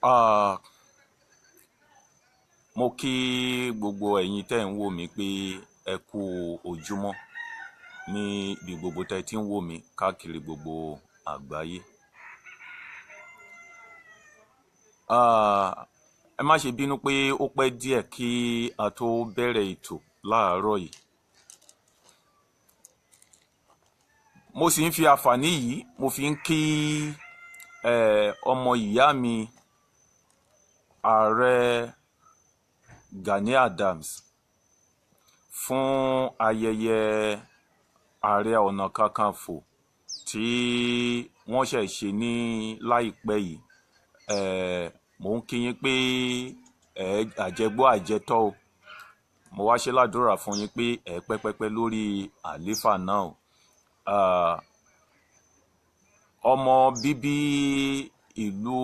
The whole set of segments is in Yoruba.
Ah, mo kí gbogbo ẹ̀yin tẹ́ ń wò mí pé ẹ kú ojúmọ́ ní ibi gbogbo tẹ́ ti ń wò mí káàkiri gbogbo àgbáyé. Ah, ẹ má ṣe bínú pé ó pẹ́ díẹ̀ kí a tó bẹ̀rẹ̀ ètò láàárọ̀ yìí. Mo sì ń fi àǹfààní yìí mo fi ń kí ọmọ ìyá mi Ààrẹ Gani Adams fún ayẹyẹ Ààrẹ Ọ̀nà Kakanfò tí wọ́n ṣẹ̀ ṣe ní láìpẹ́ yìí. Mò ń kí yín pé ẹ àjẹgbó àjẹtọ́ o. Mo wá ṣe ládùúrà fún yín pé ẹ pẹ́ pẹ́pẹ́ lórí àlééfà náà o. Ah, ọmọ bíbí ìlú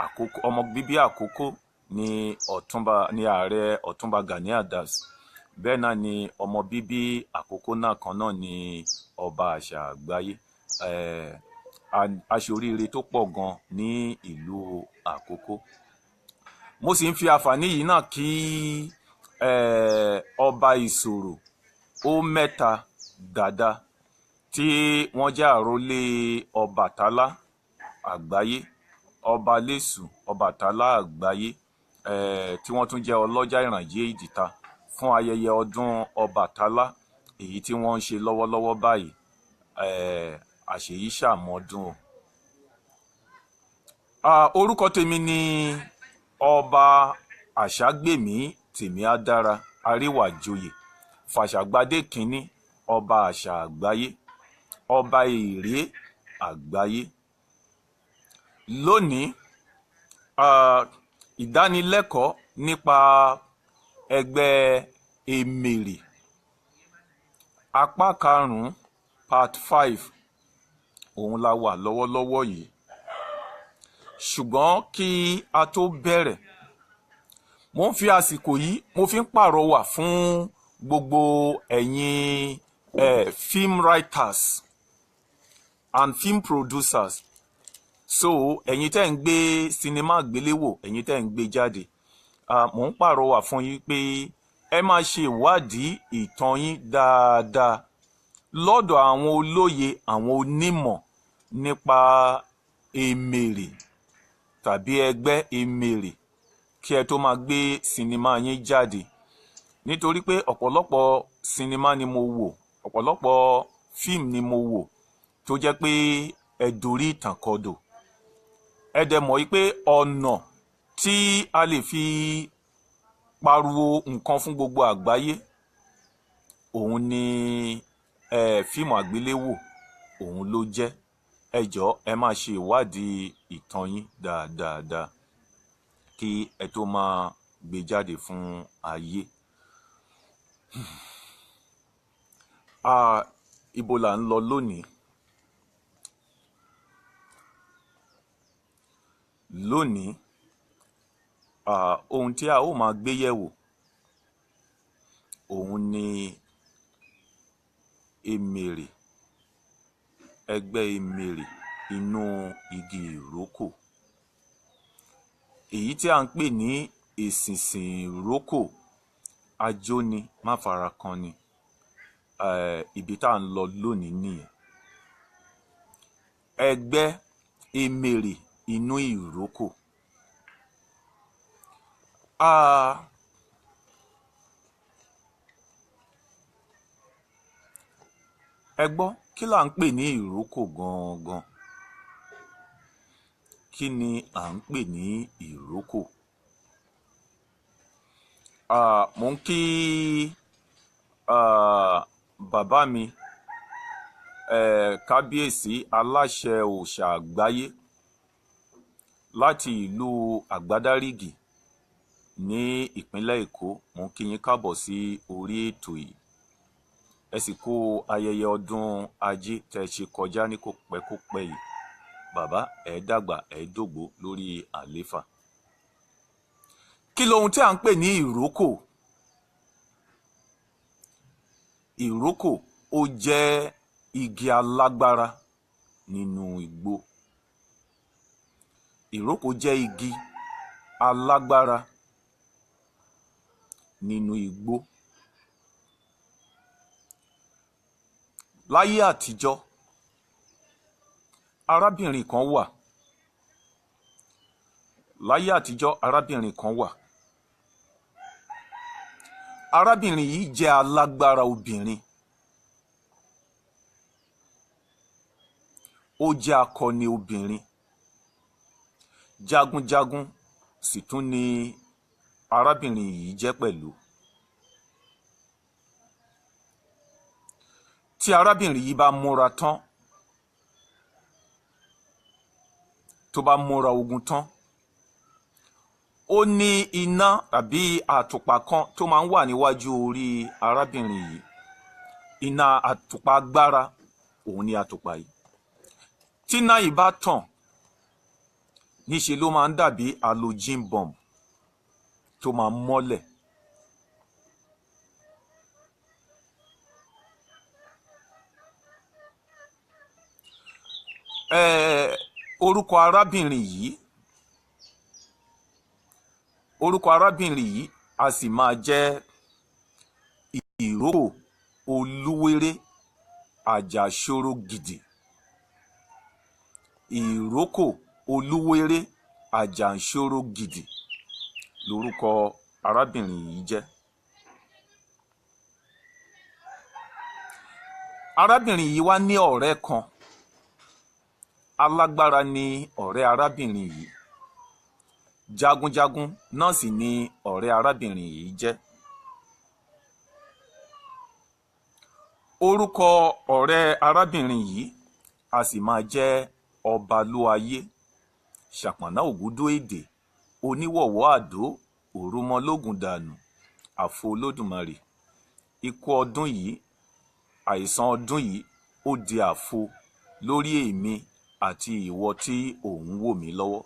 Àkókó, ọmọ bíbí Àkókó ni Ọ̀túnba ni Ààrẹ Ọ̀túnba Gani Adams. Bẹ́ẹ̀ náà ni ọmọ bíbí Àkókó náà kan náà ni ọba àṣà àgbáyé. Eh, a ṣe oríire tó pọ̀ gan ní ìlú Àkókó. Mo sì ń fi àǹfààní yìí náà kí ọba Ìsòrò ó mẹ́ta dàda tí wọ́n jẹ́ àrólé Ọbàtálá àgbáyé, ọba Lésù Ọbàtálá àgbáyé, tí wọ́n tún jẹ́ ọlọ́jà ìrànjẹ ìdìta fún ayẹyẹ ọdún Ọbàtálá èyí tí wọ́n ń ṣe lọ́wọ́lọ́wọ́ báyìí. Àṣèyí ṣàmọ́dún o. Ah, orúkọ tèmi ni Ọba Àṣàgbèmí Tèmíádára Aríwàjoyè Fàṣàgbadé kínní, ọba àṣà àgbáyé, ọba èrè àgbáyé. Lónìí, ìdánilẹ́kọ̀ọ́ nípa ẹgbẹ́ Èmèrè apá karùn-ún part 5 òun la wà lọ́wọ́lọ́wọ́ yìí. Ṣùgbọ́n kí a tó bẹ̀rẹ̀, mo ń fi àsìkò yìí mo fi ń pàrọwà fún gbogbo ẹ̀yin film writers and film producers. So ẹ̀yin tẹ́ ń gbé sinimá àgbéléwò, ẹ̀yin tẹ́ ń gbé jáde, mò ń pàrọwà fún yín pé ẹ máa ṣe ìwádìí ìtàn yín dáadáa lọ́dọ̀ àwọn olóye, àwọn onímọ̀ nípa Èmèrè tàbí ẹgbẹ́ Èmèrè kí ẹ tó máa gbé sinimá yín jáde. Nítorí pé ọ̀pọ̀lọpọ̀ sinimá ni mo wò, ọ̀pọ̀lọpọ̀ fíìmù ni mo wò tó jẹ́ pé ẹ dorí ìtàn kodò. Ẹ dẹ̀ mọ̀ wípé ọ̀nà tí a lè fi pariwo nǹkan fún gbogbo àgbáyé òun ni fíìmù àgbéléwò òun ló jẹ́. Ẹ jọ̀ọ́ ẹ máa ṣe ìwádìí ìtàn yín dáadáa kí ẹ tó máa gbé jáde fún ayé. Ah, ibo là ń lọ lónìí? Lónìí, ohun tí a ó máa gbé yẹ̀wò òun ni Èmèrè, ẹgbẹ́ Èmèrè inú igi ìrókò. Èyí tí à ń pè ní èsìsìn ìrókò, ajóni máfarakanni. Ibi tá à ń lọ lónìí nìyẹn. Ẹgbẹ́ Èmèrè inú ìrókò. Ah, ẹ gbọ́, kí là ń pè ní ìrókò gangan? Kí ni à ń pè ní ìrókò? Ah, mò ń kí bàbá mi, kábíyèsí aláṣẹ òòṣà àgbáyé láti ìlú Àgbádárìgì ní ìpínlẹ̀ Èkó. Mò ń kí yín káàbọ̀ sí orí ètò yìí. Ẹ sì kú ayẹyẹ ọdún ajé tẹ́ ẹ ṣe kọjá ní kò pẹ́ kò pẹ́ yìí. Bàbá, ẹ dàgbà, ẹ dògbó lórí àlééfà. Kí lohun tí à ń pè ní ìrókò? Ìrókò ó jẹ́ igi alágbára nínú igbó. Ìrókò jẹ́ igi alágbára nínú igbó. Láyé àtijọ́, arábìnrin kan wà. Láyé àtijọ́, arábìnrin kan wà. Arábìnrin yìí jẹ́ alágbára obìnrin. Ó jẹ́ akọni obìnrin. Jagunjagun sì tún ni arábìnrin yìí jẹ́ pẹ̀lú. Tí arábìnrin yìí bá múra tán, tó bá múra ogun tán, ó ní iná tàbí àtùpà kan tó máa ń wà níwájú orí arábìnrin yìí. Iná àtùpà agbára òun ni àtùpà yìí. Tí iná yìí bá tàn, níṣe ló máa ń dàbí halogen bomb tó máa ń mọ́lẹ̀. Orúkọ arábìnrin yìí, orúkọ arábìnrin yìí a sì máa jẹ́ Ìrókò Olúwéré Àjàṣorògìdì. Ìrókò Olúwéré Àjàṣorògìdì lorúkọ arábìnrin yìí jẹ́. Arábìnrin yìí wá ní ọ̀rẹ́ kan. Alágbára ni ọ̀rẹ́ arábìnrin yìí. Jagunjagun náà sì ni ọ̀rẹ́ arábìnrin yìí jẹ́. Orúkọ ọ̀rẹ́ arábìnrin yìí a sì máa jẹ́ Ọbalúayé, Ṣàpọ̀nná Ògúndó-èdè, Oníwọ̀wọ́ Àdó, Òrúmọlógún dànù, Àfo Olódùmarè. Ikú ọdún yìí, àìsàn ọdún yìí, ó di àfo lórí èmi àti ìwọ tí ò ń wò mí lọ́wọ́.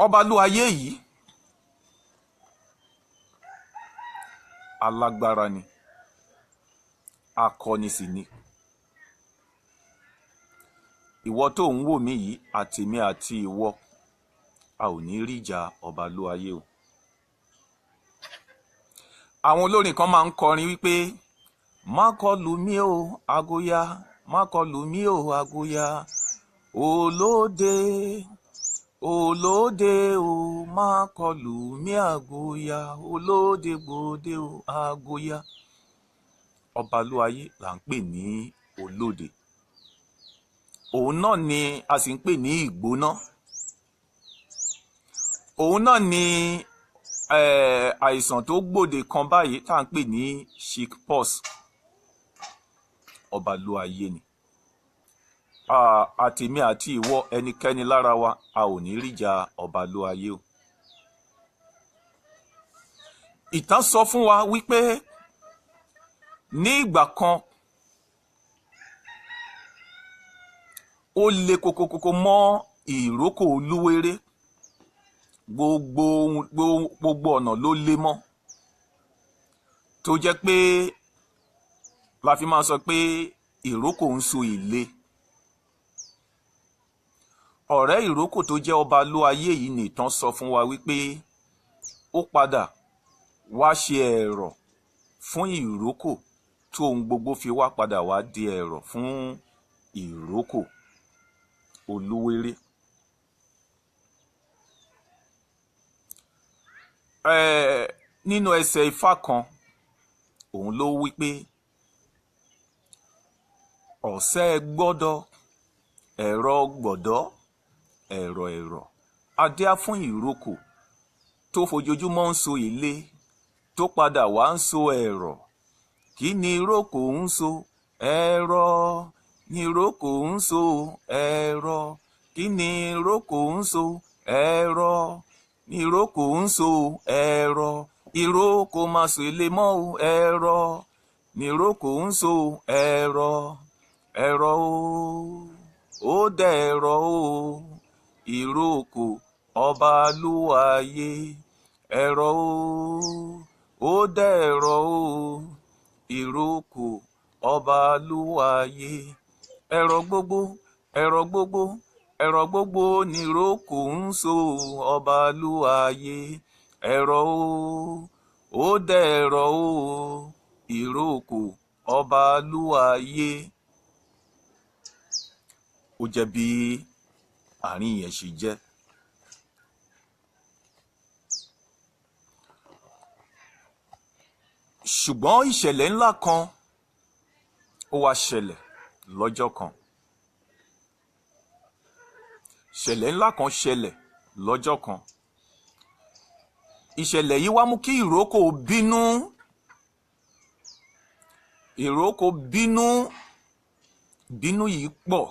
Ọbalúayé yìí alágbára ni, akọni sì ni. Ìwọ tó ń wò mí yìí, àtèmi àti ìwọ, a ò ní ríjà Ọbalúayé o. Àwọn olórin kan máa ń kọrin wípé má kọlù mí o agoya, má kọlù mí o agoya, olóde olóde o, má kọlù mí agoya, olóde gbòde o agoya. Ọbalúayé là ń pè ní olóde. Òun náà ni a sì ń pè ní ìgbóná. Òun náà ni àìsàn tó gbòde kan báyìí tá à ń pè ní chickpox. Ọbalúayé ni. Àtèmi àti ìwọ, ẹnikẹ́ni lára wa, a ò ní ríjà Ọbalúayé o. Ìtàn sọ fún wa wípé ní ìgbà kan ó le kokokoko mọ́ Ìrókò Olúwéré. Gbogbo ọ̀nà ló lé mọ́, tó jẹ́ pé la fi máa sọ pé ìrókò ń so ìle. Ọ̀rẹ́ ìrókò tó jẹ́ Ọbalúayé yìí ni ìtàn sọ fún wa wípé ó padà wá ṣe ẹ̀rọ̀ fún ìrókò, tó ohun gbogbo fi wá padà wá di ẹ̀rọ̀ fún Ìrókò Olúwéré. Nínú ẹsẹ̀ ifá kan, òun ló wí pé ọ̀sẹ̀ gbọ́dọ̀ ẹ̀rọ gbọ̀dọ̀ ẹ̀rọ ẹ̀rọ adíá fún ìrókò tó fojoojúmọ́ ń so ìle tó padà wá ń so ẹ̀rọ. Kí ni ìrókò ń so? Ẹ̀rọ ni ìrókò ń so, ẹ̀rọ. Kí ni ìrókò ń so? Ẹ̀rọ ni ìrókò ń so, ẹ̀rọ. Ìrókò máa so ilé mọ́ o, ẹ̀rọ ni ìrókò ń so, ẹ̀rọ. Ẹ̀rọ o, ó dẹ̀rọ o, ìrókò Ọbalúayé. Ẹ̀rọ o, ó dẹ̀rọ o, ìrókò Ọbalúayé. Ẹ̀rọ gbogbo, ẹ̀rọ gbogbo, Ẹ̀rọ gbogbo nìrókò ń so ọbalúayé. Ẹ̀rọ o, ó dẹ̀rọ̀ o, ìrókò ọbalúayé. Ó jẹ́ bí àárín yẹn ṣe jẹ́. Ṣùgbọ́n ìṣẹ̀lẹ̀ ńlá kan ó wá ṣẹlẹ̀ lọ́jọ́ kan. Ìṣẹ̀lẹ̀ ńlá kan ṣẹlẹ̀ lọ́jọ́ kan. Ìṣẹ̀lẹ̀ yìí wá mú kí ìrókò bínú. Ìrókò bínú, bínú yìí pọ̀.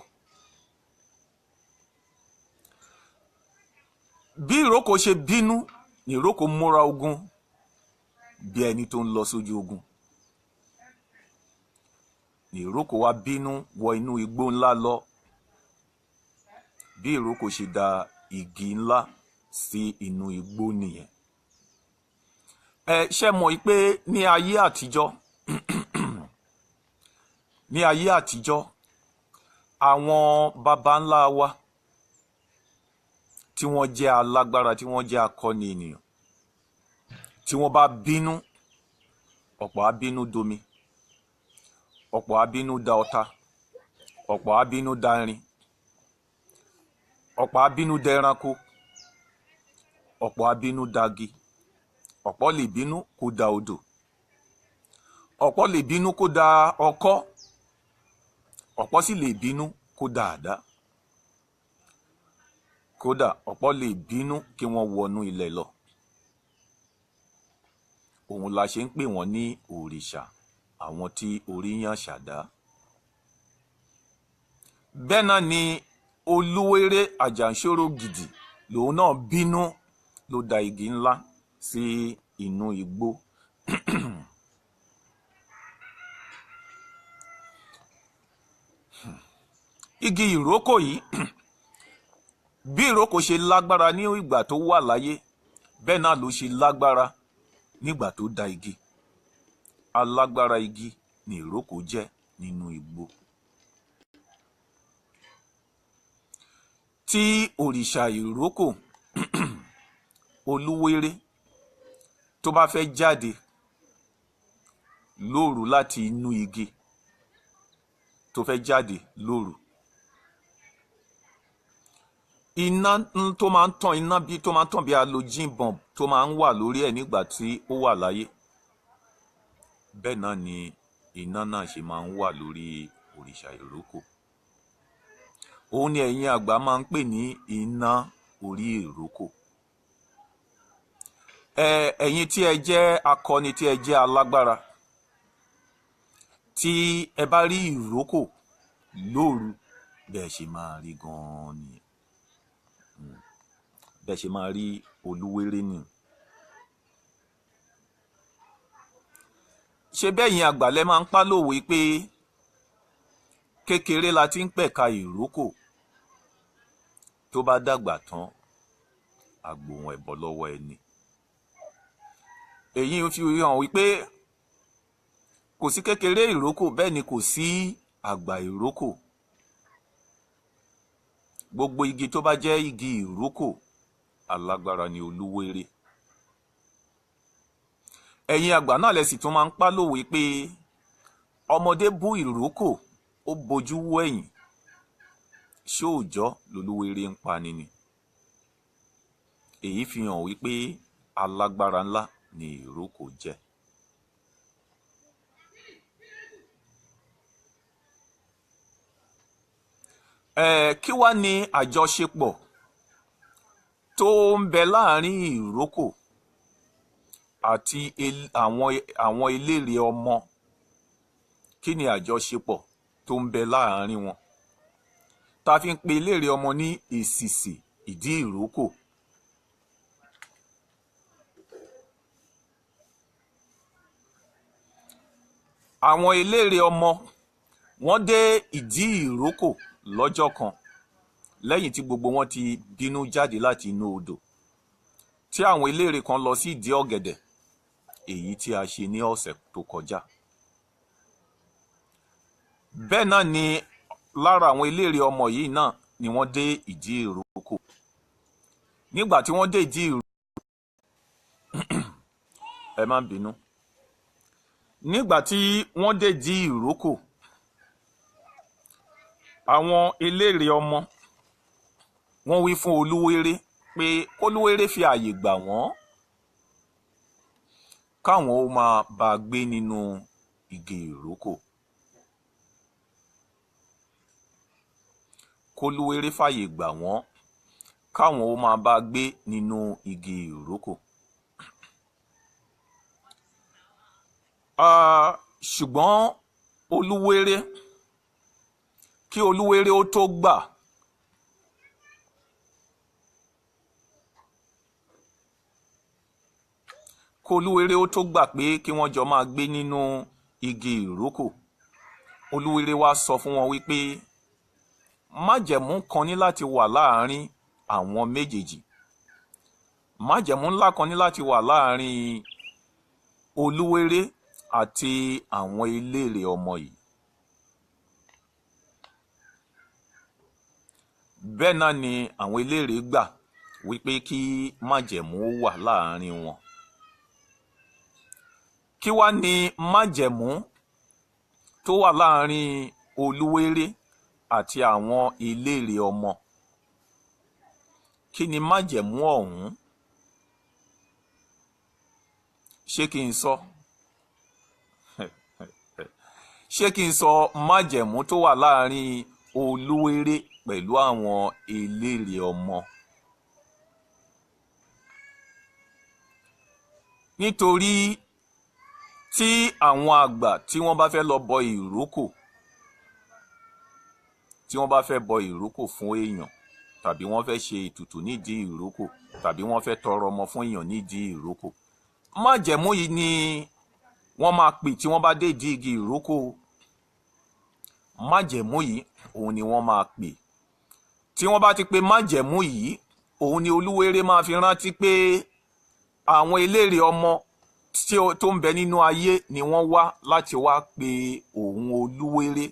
Bí ìrókò ṣe bínú ni ìrókò múra ogun bí ẹni tó ń lọ sójú ogun. Ni ìrókò wá bínú wọ inú igbó ńlá lọ. Bí ìrókò ṣe da igi ńlá sí inú igbó nìyẹn. Ẹ ṣe mọ̀ pé ní ayé àtijọ́, ní ayé àtijọ́, àwọn baba ńlá wa tí wọ́n jẹ́ alágbára, tí wọ́n jẹ́ akọni ènìyàn, tí wọ́n bá bínú, ọ̀pọ̀ á bínú domi, ọ̀pọ̀ á bínú da ọta, ọ̀pọ̀ á bínú da irin, ọ̀pọ̀ á bínú da ẹranko, ọ̀pọ̀ á bínú dagi, ọ̀pọ̀ lè bínú kó da odò, ọ̀pọ̀ lè bínú kó da ọkọ́, ọ̀pọ̀ sì lè bínú kó da àdá. Kódà ọ̀pọ̀ lè bínú kí wọ́n wọnú ilẹ̀ lọ. Òun la ṣe ń pè wọ́n ní òrìṣà, àwọn tí orí yàn ṣàdá. Bẹ́ẹ̀ náà ni Olúwéré Àjàǹṣòro Gìdì lòun náà bínú ló da igi ńlá sí inú igbó. Igi ìrókò yìí, bí ìrókò ṣe lágbára ní ìgbà tó wà láyé, bẹ́ẹ̀ náà ló ṣe lágbára nígbà tó da igi. Alágbára igi ni ìrókò jẹ́ nínú igbó. Tí òrìṣà ìrókò Olúwéré tó bá fẹ́ jáde lóru láti inú igi, tó fẹ́ jáde lóru, iná tó máa ń tàn, iná bí tó máa ń tàn bí halogen bomb tó máa ń wà lórí ẹ̀ nígbà tí ó wà láyé, bẹ́ẹ̀ náà ni iná náà ṣe máa ń wà lórí òrìṣà ìrókò. Òun ni ẹ̀yin àgbà máa ń pè ní iná orí ìrókò. Ẹ̀yin tí ẹ jẹ́ akọni, tí ẹ jẹ́ alágbára, tí ẹ bá rí ìrókò lóru, bẹ́ẹ̀ ṣe máa rí gan-an nìyẹn. Bẹ́ẹ̀ ṣe máa rí Olúwéré ni. Ṣé bẹ́yìn àgbàlẹ̀ máa ń pa lówe pé kékeré la ti ń pẹ̀ka ìrókò, tó bá dàgbà tán àgbòhùn ẹ̀bọ lọ́wọ́ ẹni. Èyí ń fi hàn wípé kò sí kékeré ìrókò, bẹ́ẹ̀ ni kò sí àgbà ìrókò. Gbogbo igi tó bá jẹ́ igi ìrókò, alágbára ni Olúwéré. Ẹ̀yin àgbà náà lẹ sì tún máa ń pa lówe pé ọmọdé bú ìrókò, ó bojú wẹ̀yìn, ṣé òòjọ́ lolúwéré ń pani ni? Èyí fi hàn wípé alágbára ńlá ni ìrókò jẹ́. Kí wá ní àjọṣepọ̀ tó ń bẹ láàrin ìrókò àti àwọn eléré ọmọ? Kí ni àjọṣepọ̀ tó ń bẹ láàrin wọn tá fi ń pe eléré ọmọ ní èsìsì ìdí ìrókò? Àwọn eléré ọmọ wọ́n dé ìdí ìrókò lọ́jọ́ kan lẹ́yìn tí gbogbo wọn ti bínú jáde láti inú odò, tí àwọn eléré kan lọ sí ìdí ọ̀gẹ̀dẹ̀, èyí tí a ṣe ní ọ̀sẹ̀ tó kọjá. Bẹ́ẹ̀ náà ni lára àwọn eléré ọmọ yìí náà ni wọ́n dé ìdí ìrókò. Nígbà tí wọ́n dé ìdí ìrókò, ẹ má bínú, nígbà tí wọ́n dé ìdí ìrókò, àwọn eléré ọmọ wọ́n wí fún Olúwéré pé Olúwéré fi ààyè gbà wọ́n káwọn ó máa bá a gbé nínú igi ìrókò. Kólúwéré fààyè gbà wọ́n káwọn ó máa bá a gbé nínú igi ìrókò. Ṣùgbọ́n Olúwéré, kí Olúwéré ó tó gbà, kí Olúwéré ó tó gbà pé kí wọ́n jọ máa gbé nínú igi ìrókò, Olúwéré wá sọ fún wọn wípé májẹ̀mú kan ní láti wà láàárín àwọn méjèèjì, májẹ̀mú ńlá kan ní láti wà láàárín Olúwéré àti àwọn eléré ọmọ yìí. Bẹ́ẹ̀ náà ni àwọn eléré gbà wípé kí májẹ̀mú ó wà láàárín wọn. Kí wá ni májẹ̀mú tó wà láàárín Olúwéré àti àwọn eléré ọmọ? Kí ni májẹ̀mú ọ̀hún? Ṣé kí n sọ? Ṣé kí n sọ májẹ̀mú tó wà láàárín Olúwéré pẹ̀lú àwọn eléré ọmọ? Nítorí tí àwọn àgbà tí wọ́n bá fẹ́ lọ bọ ìrókò, tí wọ́n bá fẹ́ bọ ìrókò fún èèyàn, tàbí wọ́n fẹ́ ṣe ètùtù nídìí ìrókò, tàbí wọ́n fẹ́ tọrọ ọmọ fún èèyàn nídìí ìrókò, májẹ̀mú yìí ni wọ́n máa pè tí wọ́n bá dé ìdí igi ìrókò. Májẹ̀mú yìí òun ni wọ́n máa pè. Tí wọ́n bá ti pe májẹ̀mú yìí, òun ni Olúwéré máa fi rántí pé àwọn eléré ọmọ tó ń bẹ nínú ayé ni wọ́n wá láti wá pe òun Olúwéré.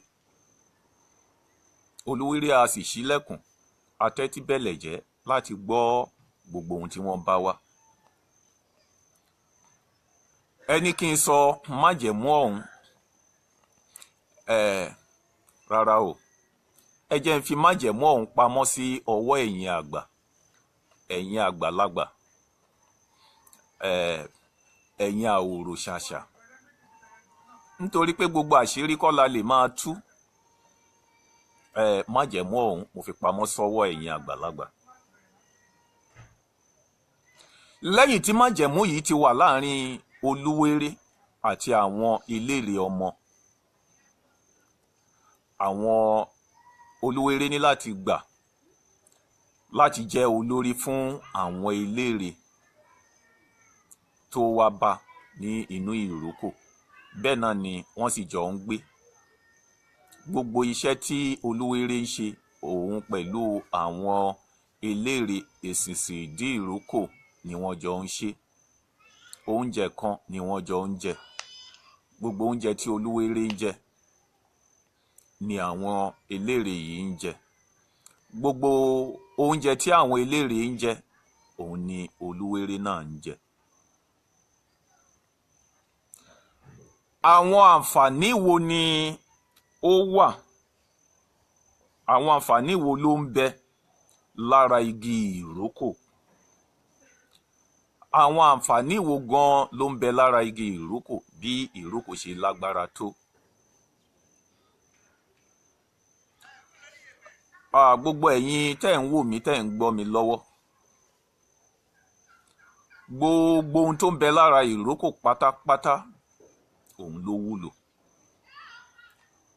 Olúwéré a sì ṣílẹ̀kùn atẹ́tíbẹ̀lẹ̀jẹ́ láti gbọ́ gbogbo ohun tí wọ́n bá wá. Ẹni kí n sọ májẹ̀mú ọ̀hún, rárá o, ẹ jẹ́ n fi májẹ̀mú ọ̀hún pamọ́ sí ọwọ́ ẹ̀yin àgbà, ẹ̀yin àgbàlagbà, ẹ̀yin àwòrò ṣàṣà, nítorí pé gbogbo àṣírí kọ́ la lè máa tú. Májẹ̀mú ọ̀hún mo fi pamọ́ sọ́wọ́ ẹ̀yin àgbàlagbà. Lẹ́yìn tí májẹ̀mú yìí ti wà láàrin Olúwéré àti àwọn eléré ọmọ, àwọn Olúwéré ní láti gbà láti jẹ́ olórí fún àwọn eléré tó wá bá ní inú ìrókò. Bẹ́ẹ̀ náà ni wọ́n sì jọ ń gbé. Gbogbo iṣẹ́ tí Olúwéré ń ṣe, òun pẹ̀lú àwọn eléré èsìsì ìdí ìrókò ni wọ́n jọ ń ṣe. Oúnjẹ kan ni wọ́n jọ ń jẹ. Gbogbo oúnjẹ tí Olúwéré ń jẹ ni àwọn eléré yìí ń jẹ. Gbogbo oúnjẹ tí àwọn eléré ń jẹ, òun ni Olúwéré náà ń jẹ. Àwọn àǹfààní wo ni ó wà? Àwọn àǹfààní wo ló ń bẹ lára igi ìrókò? Àwọn àǹfààní wo gan ló ń bẹ lára igi ìrókò bí ìrókò ṣe lágbára tó? Gbogbo ẹ̀yin tẹ́ ń wò mí, tẹ́ ń gbọ́ mi lọ́wọ́, gbogbo ohun tó ń bẹ lára ìrókò pátápátá òun ló wúlò.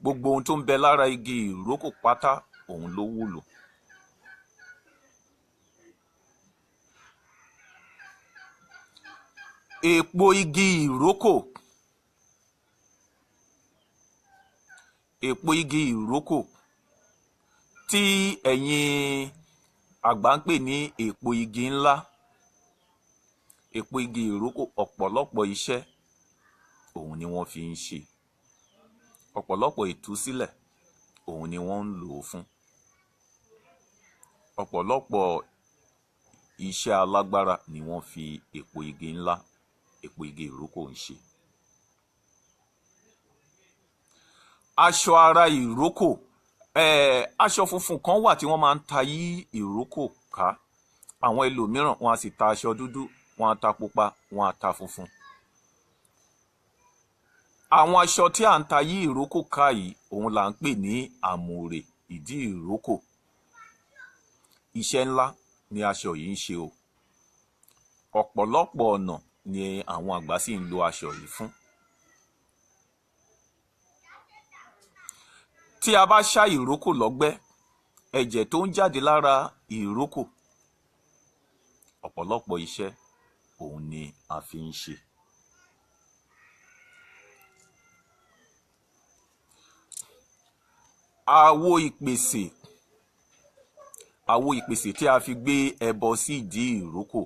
Gbogbo ohun tó ń bẹ lára igi ìrókò pátá òun ló wúlò. Èpo igi ìrókò, èpo igi ìrókò tí ẹ̀yin àgbà ń pè ní èpo igi ńlá, èpo igi ìrókò, ọ̀pọ̀lọpọ̀ iṣẹ́ òun ni wọ́n fi ń ṣe. Ọ̀pọ̀lọpọ̀ ìtúsílẹ̀ òun ni wọ́n ń lò ó fún. Ọ̀pọ̀lọpọ̀ iṣẹ́ alágbára ni wọ́n fi èpo igi ńlá, èpo igi ìrókò ń ṣe. Aṣọ ara ìrókò, aṣọ funfun kan wà tí wọ́n máa ń ta yí ìrókò ká. Àwọn ẹlòmíràn wọ́n á sì ta aṣọ dúdú, wọ́n á ta pupa, wọ́n á ta funfun. Àwọn aṣọ tí à ń ta yí ìrókò ká yìí, òun là ń pè ní àmùrè ìdí ìrókò. Iṣẹ́ ńlá ni aṣọ yìí ń ṣe o. Ọ̀pọ̀lọpọ̀ ọ̀nà ni àwọn àgbà sì ń lo aṣọ yìí fún. Tí a bá ṣá ìrókò lọ́gbẹ́, ẹ̀jẹ̀ tó ń jáde lára ìrókò, ọ̀pọ̀lọpọ̀ iṣẹ́ òun ni a fi ń ṣe. Àwo ìpèsè, àwo ìpèsè tí a fi gbé ẹbọ sí ìdí ìrókò.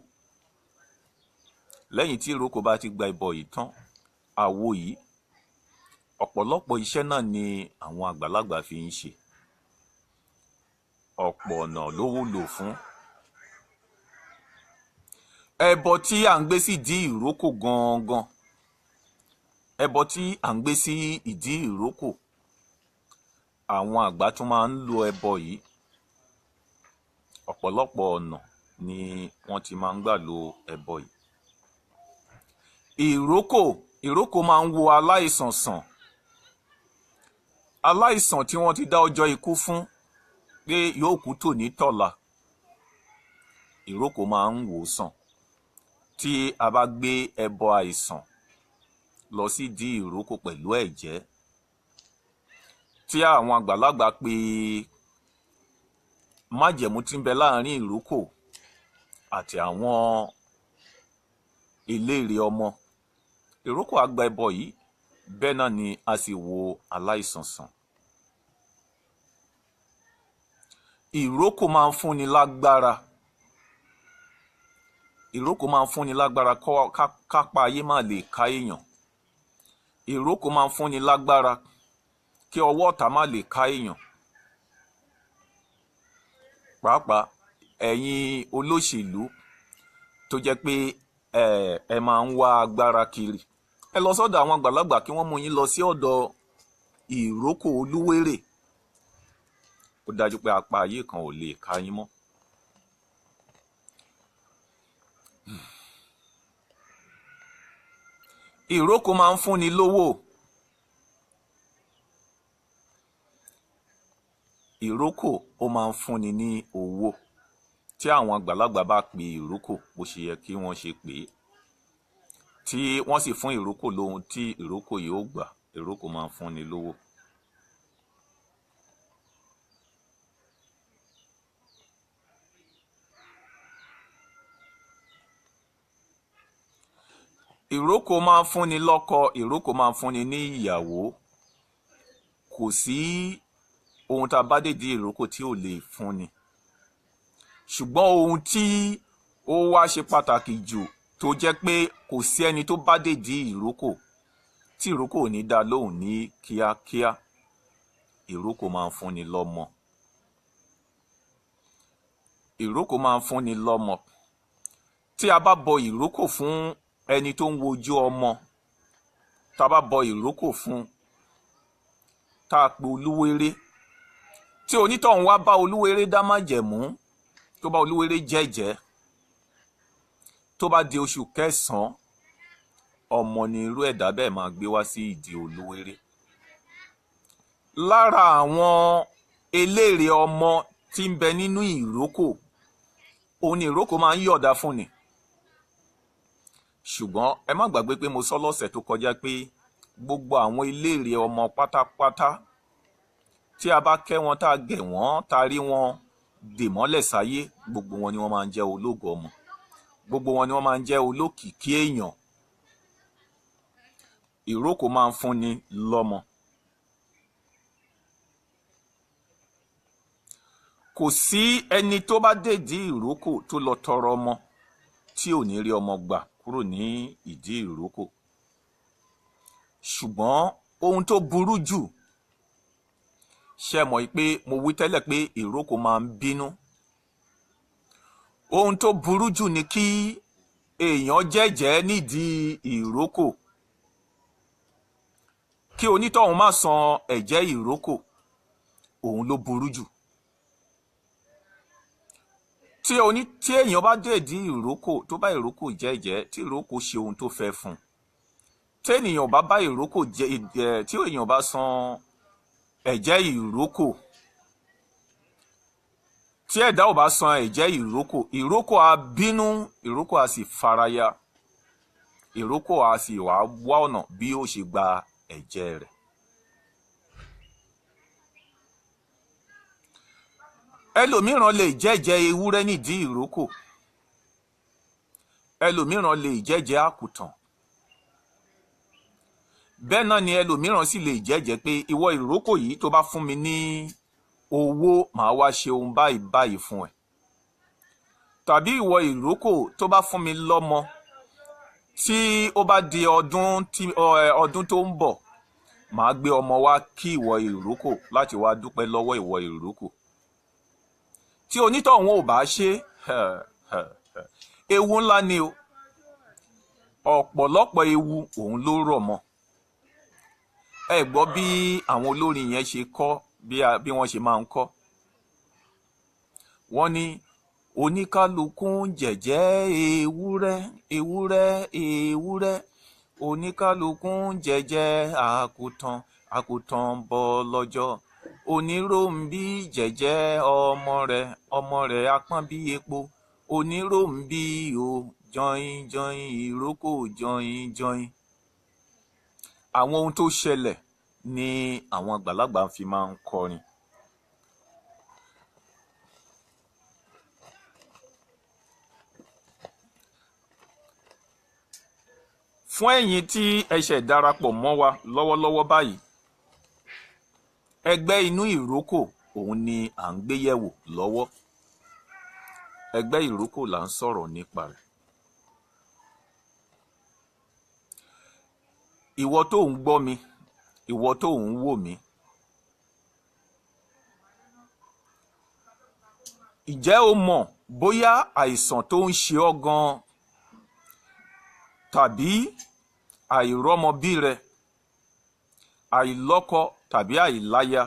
Lẹ́yìn tí ìrókò bá ti gba ẹbọ yìí tán, àwo yìí, ọ̀pọ̀lọpọ̀ iṣẹ́ náà ni àwọn àgbàlagbà fi ń ṣe. Ọ̀pọ̀ ọ̀nà ló wúlò fún. Ẹbọ tí à ń gbé sí ìdí ìrókò gangan, ẹbọ tí à ń gbé sí ìdí ìrókò, àwọn àgbà tún máa ń lo ẹbọ yìí. Ọ̀pọ̀lọpọ̀ ọ̀nà ni wọ́n ti máa ń gbà lo ẹbọ yìí. Ìrókò, ìrókò máa ń wo aláìsàn sàn. Aláìsàn tí wọ́n ti dá ọjọ́ ikú fún pé yóò kú tòní tọ̀la, ìrókò máa ń wò ó sàn. Tí a bá gbé ẹbọ àìsàn lọ sí ìdí ìrókò pẹ̀lú ẹ̀jẹ́, tí àwọn àgbàlagbà pé májẹ̀mú tí ń bẹ láàrin ìrókò àti àwọn eléèrè ọmọ, ìrókò á gba ẹbọ yìí, bẹ́ẹ̀ náà ni a sì wo aláìsàn sàn. Ìrókò máa ń fúnni lágbára. Ìrókò máa ń fúnni lágbára kápá ayé má lè ká èèyàn. Ìrókò máa ń fúnni lágbára kí ọwọ́ ọ̀tá má lè ká èèyàn. Pàápàá ẹ̀yin olóṣèlú tó jẹ́ pé ẹ máa ń wá agbára kiri, ẹ lọ sọ́dọ̀ àwọn àgbàlagbà kí wọ́n mú yín lọ sí ọ̀dọ̀ ìrókò olúwérè. Ó dájú pé apá ayé kan ò lè ká yín mọ́. Ìrókò máa ń fúnni lówó. Ìrókò ó máa ń fúnni ní owó. Tí àwọn àgbàlagbà bá pe ìrókò bó ṣe yẹ kí wọ́n ṣe pè é, tí wọ́n sì fún ìrókò lóhun tí ìrókò yóò gbà, ìrókò máa ń fúnni lówó. Ìrókò máa ń fúnni lọ́kọ, ìrókò máa ń fúnni ní ìyàwó. Kò sí ohun tá a bá dé di ìrókò tí ò lè fúnni. Ṣùgbọ́n ohun tí ó wá ṣe pàtàkì jù tó jẹ́ pé kò sí ẹni tó bá dé di ìrókò tí ìrókò ò ní dá lóhùn ní kíákíá, ìrókò máa ń fúnni lọ́mọ. Ìrókò máa ń fúnni lọ́mọ. Tí a bá bọ ìrókò fún ẹni tó ń wojú ọmọ, tá a bá bọ ìrókò fún, tá a pe olúwéré, tí onítọ̀hún wá bá olúwéré dá májẹ̀mú, tó bá olúwéré jẹ́jẹ́, tó bá di oṣù kẹsàn-án, ọmọ ni irú ẹ̀dá bẹ́ẹ̀ máa gbé wá sí ìdí olúwéré. Lára àwọn eléèrè ọmọ tí ń bẹ nínú ìrókò, òun ni ìrókò máa ń yọ̀ọ̀da fún ni. Ṣùgbọ́n ẹ má gbàgbé pé mo sọ lọ́sẹ̀ tó kọjá pé gbogbo àwọn eléèrè ọmọ pátápátá tí a bá kẹ́ wọn, tá a gẹ̀ wọ́n, tá a rí wọn dè mọ́lẹ̀ sáyé, gbogbo wọn ni wọ́n máa ń jẹ́ ológo ọmọ, gbogbo wọn ni wọ́n máa ń jẹ́ olókìkí èèyàn. Ìrókò máa ń fúnni lọ́mọ. Kò sí ẹni tó bá dèdí ìrókò tó lọ tọrọ ọmọ tí ò ní rí ọmọ gbà kúrò ní ìdí ìrókò. Ṣùgbọ́n ohun tó burú jù, ṣe mọ̀ pé mo wí tẹ́lẹ̀ pé ìrókò máa ń bínú. Ohun tó burú jù ni kí èèyàn jẹ́jẹ́ nídìí ìrókò, kí onítọ̀hún má san ẹ̀jẹ́ ìrókò, òun ló burú jù. Tí èèyàn bá dé ìdí ìrókò, tó bá ìrókò jẹ́jẹ́, tí ìrókò ṣe ohun tó fẹ́ fún un, tí ènìyàn bá bá ìrókò jẹ, tí èèyàn bá san ẹ̀jẹ́ ìrókò, tí ẹ̀dá ò bá san ẹ̀jẹ́ ìrókò, ìrókò á bínú, ìrókò á sì faraya, ìrókò á sì wá wá ọ̀nà bí ó ṣe gba ẹ̀jẹ̀ rẹ̀. Ẹlòmíràn lè jẹ́jẹ́ ewúrẹ́ nídìí ìrókò, ẹlòmíràn lè jẹ́jẹ́ àkùtàn, bẹ́ẹ̀ náà ni ẹlòmíràn sì lè jẹ́jẹ́ pé ìwọ ìrókò yìí tó bá fún mi ní owó, màá wá ṣe ohun báyìí báyìí fún ẹ, tàbí ìwọ ìrókò tó bá fún mi lọ́mọ, tí ó bá di ọdún tó ń bọ̀, màá gbé ọmọ wá kí ìwọ ìrókò láti wá dúpẹ́ lọ́wọ́ ìwọ ìrókò. Tí onítọ̀hún ò bá ṣe, ewu ńlá ni o, ọ̀pọ̀lọpọ̀ ewu òun ló rọ̀ mọ́. Ẹ gbọ́ bí àwọn olórin yẹn ṣe kọ́, bí wọ́n ṣe máa ń kọ́. Wọ́n ní oníkálukú ń jẹ̀jẹ́ ewúrẹ́, ewúrẹ́, ewúrẹ́, oníkálukú ń jẹ̀jẹ́ àkùtàn, àkùtàn bọ̀ lọ́jọ́, oníròǹbí jẹ̀jẹ́ ọmọ rẹ̀, ọmọ rẹ̀ apọ́n bí epo, oníròǹbí o jọin jọin, ìrókò jọin jọin. Àwọn ohun tó ṣẹlẹ̀ ni àwọn àgbàlagbà fi máa ń kọrin. Fún ẹ̀yin tí ẹ ṣẹ̀ darapọ̀ mọ́ wa lọ́wọ́lọ́wọ́ báyìí, ẹgbẹ́ inú ìrókò òun ni à ń gbé yẹ̀wò lọ́wọ́. Ẹgbẹ́ ìrókò là ń sọ̀rọ̀ nípa rẹ̀. Ìwọ tó ń gbọ́ mi, ìwọ tó ń wò mí, ǹjẹ́ o mọ̀ bóyá àìsàn tó ń ṣe ọ́ gan-an tàbí àìrọ́mọbí rẹ, àìlọ́kọ tàbí àìláya,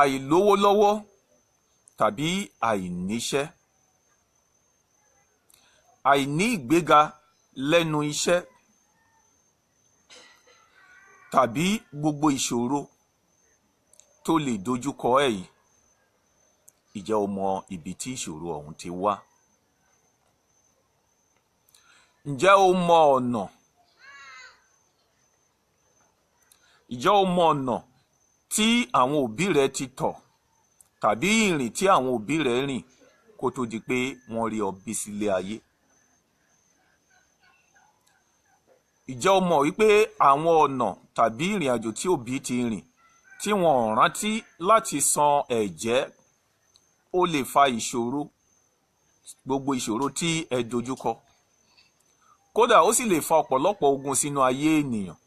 àìlówólọ́wọ́ tàbí àìníṣẹ́, àìní ìgbéga lẹ́nu iṣẹ́, tàbí gbogbo ìṣòro tó lè dojúkọ ẹ́ yìí, ǹjẹ́ o mọ ibi tí ìṣòro ọ̀hún ti wá? Ǹjẹ́ o mọ ọ̀nà? Ǹjẹ́ o mọ ọ̀nà tí àwọn òbí rẹ ti tọ̀ tàbí ìrìn tí àwọn òbí rẹ rìn kó tó di pé wọ́n rí ọ bí sílé ayé? Ǹjẹ́ o mọ̀ wípé àwọn ọ̀nà tàbí ìrìn àjò tí òbí ti rìn tí wọn ò rántí láti san ẹ̀jẹ́, ó lè fa ìṣòro, gbogbo ìṣòro tí ẹ dojúkọ. Kódà ó sì lè fa ọ̀pọ̀lọpọ̀ ogun sínú ayé ènìyàn.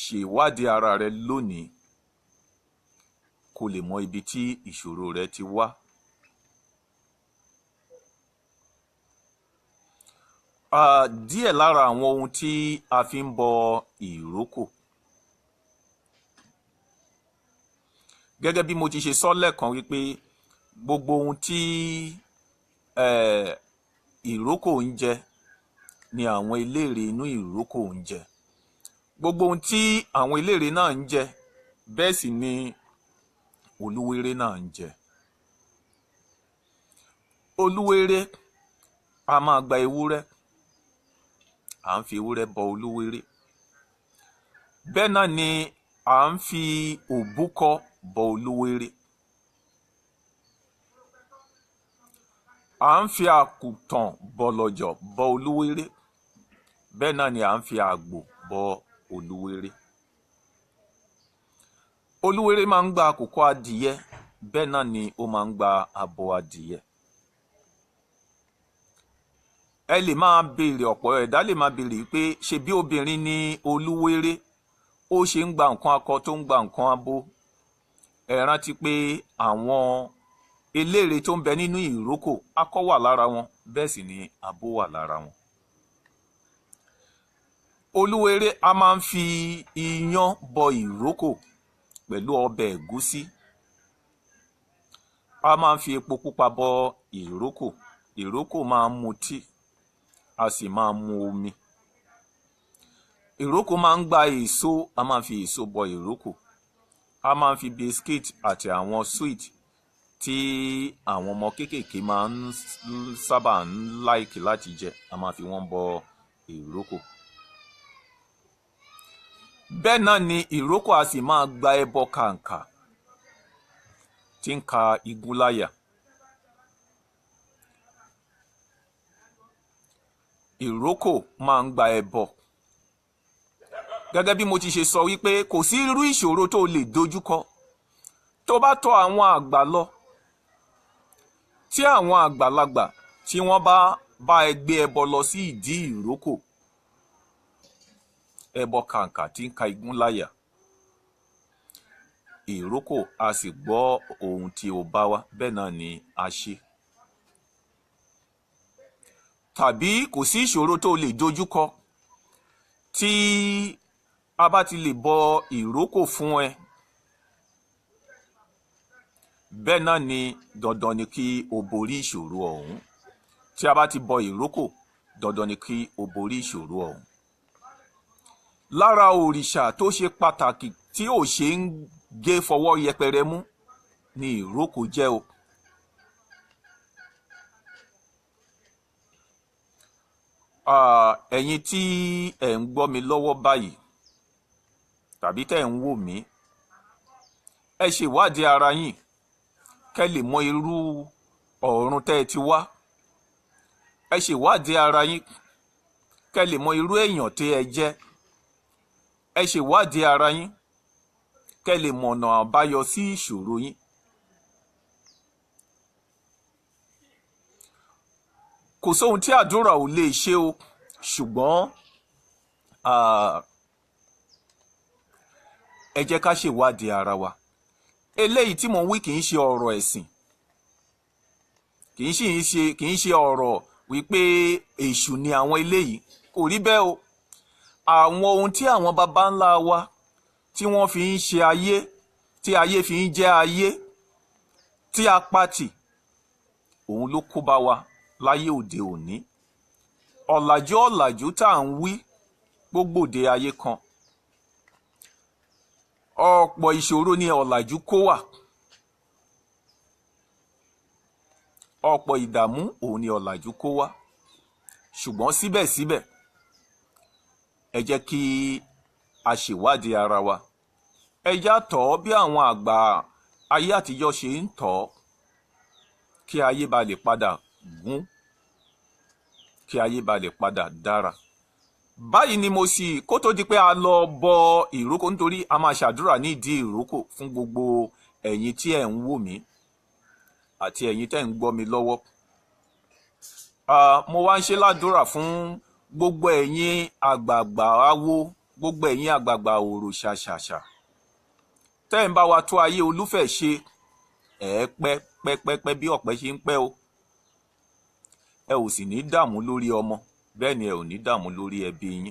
Ṣèwádìí ara rẹ lónìí kó lè mọ ibi tí ìṣòro rẹ ti wá. Díẹ̀ lára àwọn ohun tí a fi ń bọ ìrókò. Gẹ́gẹ́ bí mo ti ṣe sọ lẹ́ẹ̀kan wípé gbogbo ohun tí ìrókò ń jẹ ni àwọn eléèrè inú ìrókò ń jẹ. Gbogbo ohun tí àwọn eléèrè náà ń jẹ, bẹ́ẹ̀ sì ni olúwéré náà ń jẹ. Olúwéré a máa gba ewúrẹ́, à ń fi ewúrẹ́ bọ olúwéré. Bẹ́ẹ̀ náà ni à ń fi òbúkọ bọ olúwéré. À ń fi àkùtàn bọ̀lọ̀jọ̀ bọ olúwéré. Bẹ́ẹ̀ náà ni à ń fi àgbò bọ olúwéré. Olúwéré máa ń gba àkùkọ adìyẹ, bẹ́ẹ̀ náà ni ó máa ń gba abo adìyẹ. Ẹ lè máa béèrè, ọ̀pọ̀ ẹ̀dá lè máa béèrè pé ṣe bí obìnrin ni olúwéré, ó ṣe ń gba nǹkan akọ tó ń gba nǹkan abo. Ẹ rántí pé àwọn Eléèrè tó ń bẹ nínú ìrókò, akọ wà lára wọn, bẹ́ẹ̀ sì ni abo wà lára wọn. Olúwerè a máa ń fi iyán bọ ìrókò pẹ̀lú ọbẹ̀ ẹ̀gúsí. A máa ń fi epo pupa bọ ìrókò. Ìrókò máa ń mutí, a sì máa ń mu omi. Ìrókò máa ń gba èso, a máa ń fi èso bọ ìrókò. A máa ń fi biscuit àti àwọn sweet tí àwọn ọmọ kéékèèké máa ń sábà ń like láti jẹ, a máa fi wọ́n bọ ìrókò. Bẹ́ẹ̀ náà ni ìrókò a sì máa gba ẹbọ kàǹkà tí ń ka igun láyà. Ìrókò máa ń gba ẹbọ. Gẹ́gẹ́ bí mo ti ṣe sọ wípé kò sí irú ìṣòro tó lè dojúkọ tó bá tọ̀ àwọn àgbà lọ, tí àwọn àgbàlagbà tí wọ́n bá bá ẹ gbé ẹbọ lọ sí ìdí ìrókò, ẹbọ kàǹkà tí ń ka igun láyà, ìrókò a sì gbọ́ ohun tí o bá wá, bẹ́ẹ̀ náà ni a ṣe. Tàbí kò sí ìṣòro tó lè dojúkọ tí a bá ti lè bọ ìrókò fún ẹ, bẹ́ẹ̀ náà ni dandan ni kí o borí ìṣòro ọ̀hún. Tí a bá ti bọ ìrókò, dandan ni kí o borí ìṣòro ọ̀hún. Lára òrìṣà tó ṣe pàtàkì tí ò ṣe ń gé fọwọ́ yẹpẹrẹ mú ni ìrókò jẹ́ o. Ẹ̀yin tí ẹ̀ ń gbọ́ mi lọ́wọ́ báyìí tàbí tẹ́ ẹ̀ ń wò mí, ẹ ṣe ìwádìí ara yín kẹ́ lè mọ irú ọ̀run tẹ́ ẹ ti wá. Ẹ ṣe ìwádìí ara yín kẹ́ lè mọ irú èèyàn tí ẹ jẹ́. Ẹ ṣe ìwádìí ara yín kẹ́ lè mọ ọ̀nà àbáyọ sí ìṣòro yín. Kò sóhun tí àdúrà ò lè ṣe o, ṣùgbọ́n ẹ jẹ́ ká ṣèwádìí ara wa. Eléyìí tí mò ń wí kì í ṣe ọ̀rọ̀ ẹ̀sìn, kì í ṣe ọ̀rọ̀ wípé èṣù ni àwọn eléyìí, kò rí bẹ́ẹ̀ o. Àwọn ohun tí àwọn baba ńlá wa tí wọ́n fi ń ṣe ayé, tí ayé fi ń jẹ́ ayé, tí a pàtì, òun ló kó bá wa láyé òde òní. Ọ̀làjú ọ̀làjú tá à ń wí gbógbòde ayé kan. Ọ̀pọ̀ ìṣòro ni ọ̀làjú kó wà. Ọ̀pọ̀ ìdààmú òun ni ọ̀làjú kó wá. Ṣùgbọ́n síbẹ̀síbẹ̀, ẹ jẹ́ kí a ṣèwádìí ara wa. Ẹ já tọ̀ ọ́ bí àwọn àgbà ayé àtijọ́ ṣe ń tọ̀ ọ́, kí ayé ba lè padà gún, kí ayé ba lè padà dára. Báyìí ni mo sì kó tó di pé a lọ bọ ìrókò, nítorí a máa ṣàdúrà nídìí ìrókò fún gbogbo ẹ̀yin tí ẹ̀ ń wò mí àti ẹ̀yin tẹ́ ń gbọ́ mi lọ́wọ́. Mo wá ń ṣe ládùúrà fún gbogbo ẹ̀yin àgbààgbà awo, gbogbo ẹ̀yin àgbààgbà òrò ṣàṣàṣà tẹ́ ń bá wa tó ayé Olúfẹ̀ ṣe. Ẹ̀ pẹ́ pẹ́ pẹ́ pẹ́ bí ọ̀pẹ ṣe ń pẹ́ o. Ẹ ò sì ní dààmú lórí ọmọ, bẹ́ẹ̀ ni ẹ ò ní dààmú lórí ẹbí yín.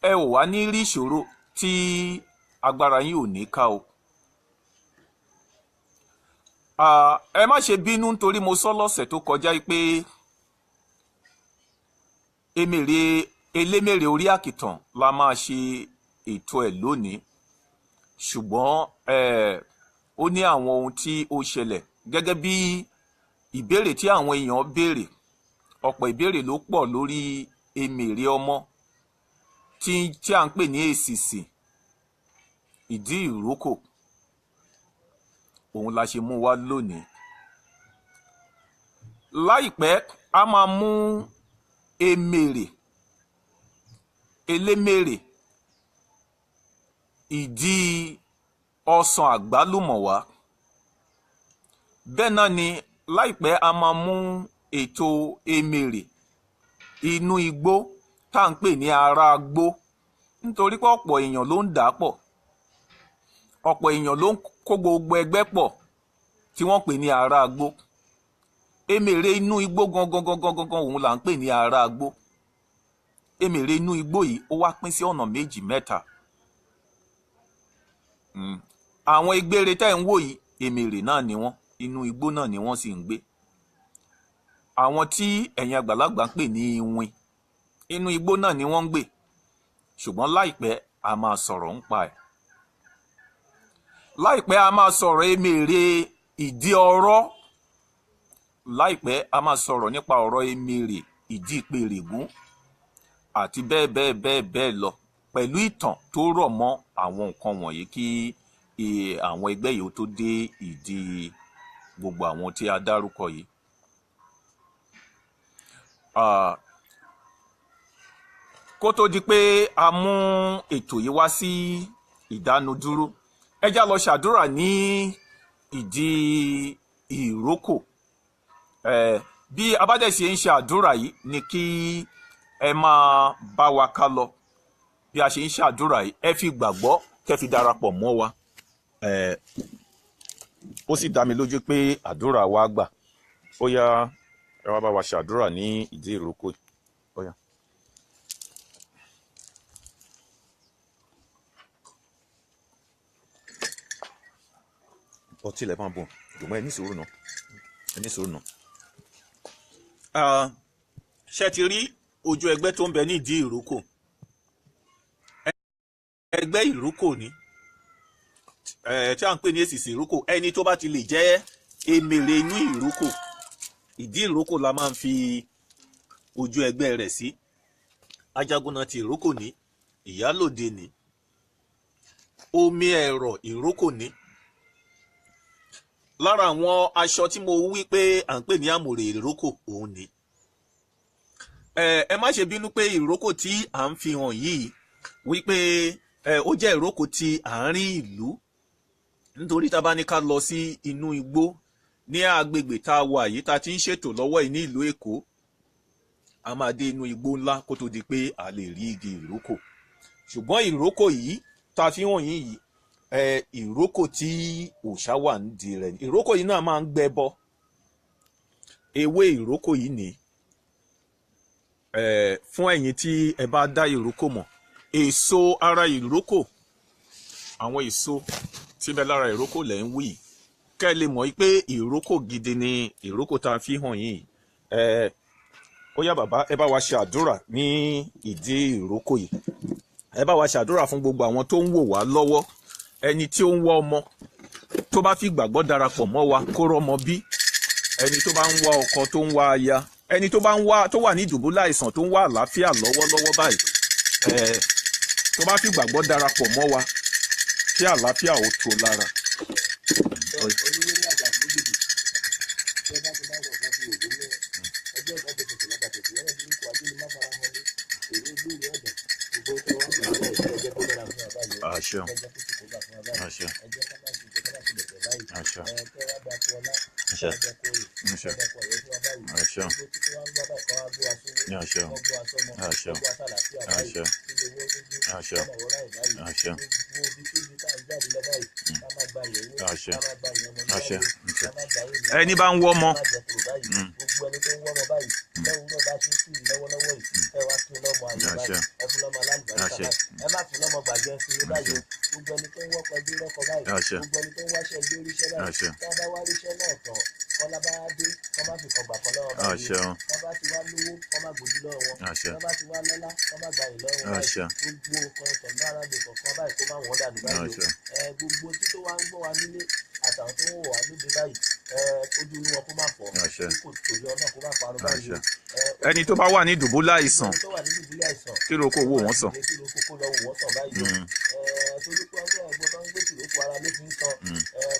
Ẹ ò wá ní rí ìṣòro tí agbára yín ò ní ká o. Ẹ má ṣe bínú nítorí mo sọ lọ́sẹ̀ tó kọjá pé elémèrè orí àkìtàn la máa ṣe ètò ẹ̀ lónìí. Ṣùgbọ́n ó ní àwọn ohun tí ó ṣẹlẹ̀ gẹ́gẹ́ bí ìbéèrè tí àwọn èèyàn béèrè. Ọ̀pọ̀ ìbéèrè ló pọ̀ lórí emèrè ọmọ tí à ń pè ní èsìsì ìdí ìrókò. Òun la ṣe mú wá lónìí. Láìpẹ́ a máa mú emèrè elémèrè ìdí ọsàn àgbálùmọ̀ wá. Bẹ́ẹ̀ náà ni láìpẹ́ a máa mú ètò emèrè inú igbó tá à ń pè ní ara gbó, nítorí pé ọ̀pọ̀ èèyàn ló ń dà á pọ̀, ọ̀pọ̀ èèyàn ló ń kó gbogbo ẹgbẹ́ pọ̀. tí wọ́n pè ní ará agbó. Emèrè inú igbó gangan gangan gangan òun là ń pè ní ará agbó. Emèrè inú igbó yìí ó wá pín sí ọ̀nà méjì mẹ́ta. Àwọn egbére tẹ́ ń wò yìí, emèrè náà ni wọ́n, inú igbó náà ni wọ́n sì ń gbé. Àwọn tí ẹ̀yin àgbàlagbà ń pè ní iwin, inú igbó náà ni wọ́n ń gbé, ṣùgbọ́n láìpẹ́ a máa sọ̀rọ̀ ń pa ẹ̀. Láìpẹ́ a máa sọ̀rọ̀ emèrè ìdí ọ̀rọ̀. Láìpẹ́ a máa sọ̀rọ̀ nípa ọ̀rọ̀ emèrè ìdí ìpèrègún àti bẹ́ẹ̀ bẹ́ẹ̀ bẹ́ẹ̀ bẹ́ẹ̀ lọ, pẹ̀lú ìtàn tó rọ̀ mọ́ àwọn nǹkan wọ̀nyí kí àwọn ẹgbẹ́ yìí ó tó dé ìdí gbogbo àwọn tí a dárúkọ yìí. Kó tó di pé a mú ètò yìí wá sí ìdánudúró, ẹ já lọ ṣàdúrà ní ìdí ìrókò. Bí a bá dẹ̀ ṣe ń ṣe àdúrà yìí ni kí ẹ máa bá wa ká lọ. Bí a ṣe ń ṣàdúrà yìí, ẹ fi gbàgbọ́ kẹ́ fi darapọ̀ mọ́ wa. Ó sì dá mi lójú pé àdúrà wa gbà. Ó yá, ẹ wá bá wa ṣàdúrà ní ìdí ìrókò. Ó yá. Ọtí lẹ máa bọ̀, jùmọ̀ ẹ ní sùúrù náà, ẹ ní sùúrù náà. Ṣé ti rí ojú ẹgbẹ́ tó ń bẹ ní ìdí ìrókò? Ẹgbẹ́ ìrókò ni tí à ń pè ní èsìsì ìrókò. Ẹni tó bá ti lè jẹ́ emèrè inú ìrókò, ìdí ìrókò la máa ń fi ojú ẹgbẹ́ rẹ̀ sí. Ajagunna ti ìrókò ní, ìyálòde ní, omi ẹ̀rọ ìrókò ní. Lára àwọn aṣọ tí mo wí pé à ń pè ní àmùrè ìrókò òun ni. Ẹ má ṣe bínú pé ìrókò tí à ń fi hàn yìí wípé ó jẹ́ ìrókò ti àárín ìlú, nítorí tá a bá ní ká lọ sí inú igbó ní agbègbè tá a wà yìí tá a ti ń ṣètò lọ́wọ́ yìí ní ìlú Èkó, a máa dé inú igbó ńlá kó tó di pé a lè rí igi ìrókò. Ṣùgbọ́n ìrókò yìí tá a fi hàn yín yìí, ìrókò tí òòṣà wà nídìí rẹ̀, ìrókò yìí náà máa ń gbẹbọ. Ewé ìrókò yìí ni fún ẹ̀yin tí ẹ bá dá ìrókò mọ̀, èso ara ìrókò, àwọn èso tí bẹ lára ìrókò lẹ̀ ń wí yìí, kẹ́ ẹ lè mọ̀ pé ìrókò gidi ni ìrókò tá a fi hàn yín. Ó yá bàbá, ẹ bá wa ṣe àdúrà ní ìdí ìrókò yìí. Ẹ bá wa ṣàdúrà fún gbogbo àwọn tó ń wò wá lọ́wọ́. Ẹni tí ó ń wá ọmọ tó bá fi gbàgbọ́ darapọ̀ mọ́ wa kó rọ́mọ bí, ẹni tó bá ń wá ọkọ tó ń wá aya, ẹni tó bá ń wá tó wà ní ìdùbúlẹ̀ àìsàn tó ń wá àlàáfíà lọ́wọ́lọ́wọ́ báyìí, tó bá fi gbàgbọ́ darapọ̀ mọ́ wa kí àlàáfíà ó tó lára. Àṣẹ. Àṣẹ. Àṣẹ. Àṣẹ. Àṣẹ. Àṣẹ. Àṣẹ. Àṣẹ. Àṣẹ. Àṣẹ. Àṣẹ. Àṣẹ. Àṣẹ. Ẹni bá ń wọ́ ọmọ. Àṣẹ. Àṣẹ. Ẹ má fún lọ́mọ gbàgbé ẹsìn ní báyìí. Gbogbo ẹni tó ń wọ́pọ̀ ẹbí rọ́kọ báyìí. Àṣẹ. Gbogbo ẹni tó ń wáṣẹ́ ẹbí oríṣẹ́ báyìí. Àṣẹ. Tí wọ́n bá wá ríṣẹ́ náà tán, kọ́lá bá dé, kọ́ má fi kọgbà kan lọ́wọ́ báyìí. Àṣẹ. Tí wọ́n bá ti wá lówó, kọ́ má gbójú lọ́wọ́ wọn. Àṣẹ. Tí wọ́n bá ti wá lọ́lá, kọ́ má gbayì lọ́wọ́ wọn báyìí. Àṣẹ. Gbogbo nǹkan ìtọ̀nú ara mi kọ̀ọ̀kan báyìí kó má wọ́n dànù báyìí o. Àṣẹ. Gbogbo tí tó wá ń gbọ́ wa nílé àtàwọn tó ń wò wá lóde báyìí, ojú inú wọn kó má fọ́. Àṣẹ. Kí kò tòrí ọ náà kó má parun báyìí o. Àṣẹ. Ẹni tó bá wà ní ìdùbúlẹ̀ àìsàn, Ẹni tó wà ní ìdùbúlẹ̀ àìsàn, kí ìrókò wò wọ́n sàn. kí ìrókò kó lọ wò wọ́n sàn báyìí o. Torí pé ọgbọ́n ẹ̀gbọ́n tó ń gbé tìrókò ara ló fi ń sọ,